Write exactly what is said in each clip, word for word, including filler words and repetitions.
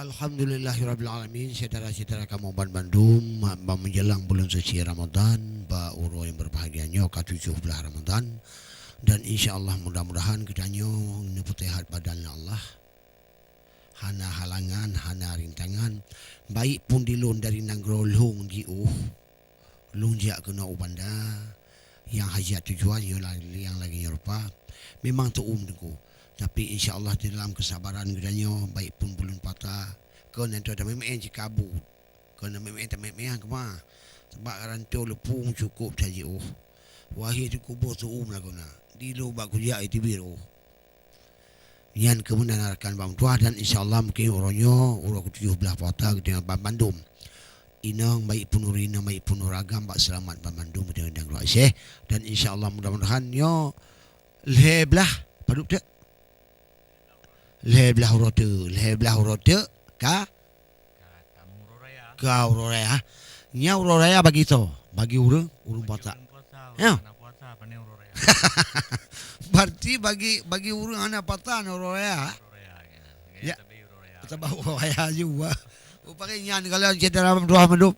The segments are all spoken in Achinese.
Alhamdulillahirabbil alamin, syedara-syedara kamoe ban bandum, bak meujalang buleuen suci Ramadan, bak uroe nyang berbahagia nyoe ka tujoh blaih Ramadan. Dan insya Allah mudah-mudahan geutanyoe neupeusehat badan lé Allah. Hana halangan, hana rintangan, baik pun di lôn dari nanggroe lôn jiôh, lôn jak keunoe u Banda, nyang hajat tujuan nyoe la-, nyang lagée nyoe rupa, memang teu'uem teungku. Tapi insya Allah di dalam keusabaran geutanyoe, baik pun buleuen puasa, kon nyan teuma tameu'en cit kabut, kon tameu'en tameu'en keumah, sabab rantô leupung cukôp that jiôh. Wahé teukuboh teu'uem lagoena, di lôn bak kujak iteubiet rôh. Nyan keuh meunan rakan bak meutuah, dan insya Allah mungkin uroe nyoe, uroe keutujoh blaih puasa geutanyoe ban bandum. Inong baik pun ureueng inong, baik pun ureueng agam, bak seulamat ban bandum geutanyoe dan keuluwarga Aceh. Dan insya Allah mudah-mudahan nyoe lhée blaih, padub teuk? Lhée blaih uroe teuk, lhée blaih uroe teuk ka Ka uroe raya. Nyan uroe raya bagi soe? Bagi ureueng, ureueng puasa. Ya. Berarti bagi, bagi ureueng hana puasa na uroe raya. Ya. Sabab uroe raya juga. Rupagée nyan kalau cit dalam dua mandum.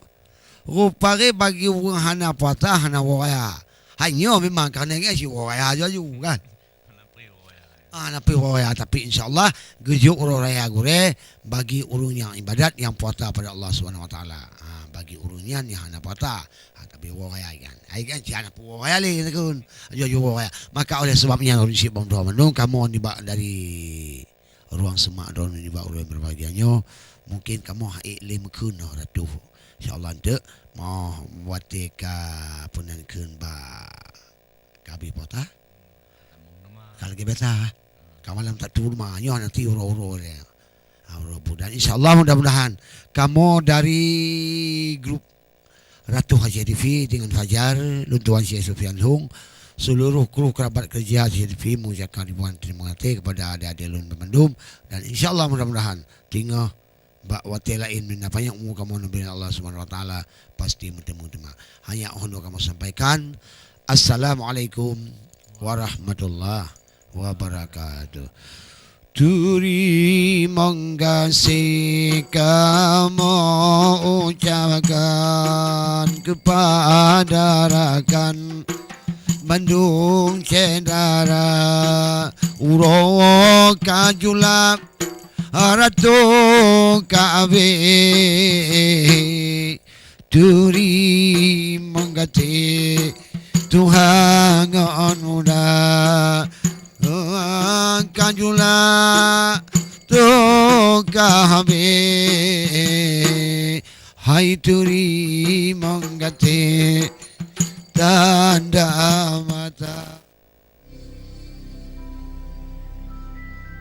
Rupagée bagi ureueng hana puasa, hana uroe raya. Hanyoe memang ka nyan cit uroe raya laju kan. Ah, na pih uroe raya, tapi insya Allah geujok uroe raya gurée bagi ureueng nyang ibadat, nyang puasa pada Allah Subhanahu Wa Taala. Ah, bagi ureueng nyan nyang hana puasa, ah, tapi uroe raya kan. Ai kan, si hana uroe raya lé, kan? Jok uroe raya. Maka oleh sebab nyan, ureueng syiek bang droe mandum, kamoe nibak dari ruang semak droe nibak uroe berbahagia nyoe, mungkin kamoe hai lé meukheun noh ratuh. Insya Allah enteuk moh watée ka peunan kheun bak Ka habéh puasa. Ka lagée biasa. Ka malam tak turun ma, nyoe nanti uroe-uroe dia. Ha, uroe bu. Dan insya Allah mudah-mudahan kamoe dari grup Ratuh Aceh T V dengan Fajar, lôn tuan Syekh Sufyan Hung, seluruh kru kerabat kerja Aceh T V mengucapkan ribuan terima kasih kepada adik-adik lôn bandum. Dan insya Allah mudah-mudahan teungoh bak watée laén, bila panyang umu kamoe neubri Allah Subhanahu Wa Taala, pasti meuteumé teuma. Hanya nyoe kamoe sampaikan, Assalamualaikum warahmatullahi wabarakatuh. Turi menggasih kamoe ucapkan kepada rakan bandum syedara, uroe ka julak, ratu ka abéh, turi meugaté tuha ngon muda. Ka julak, tu ka habéh, hai turi meugaté tanda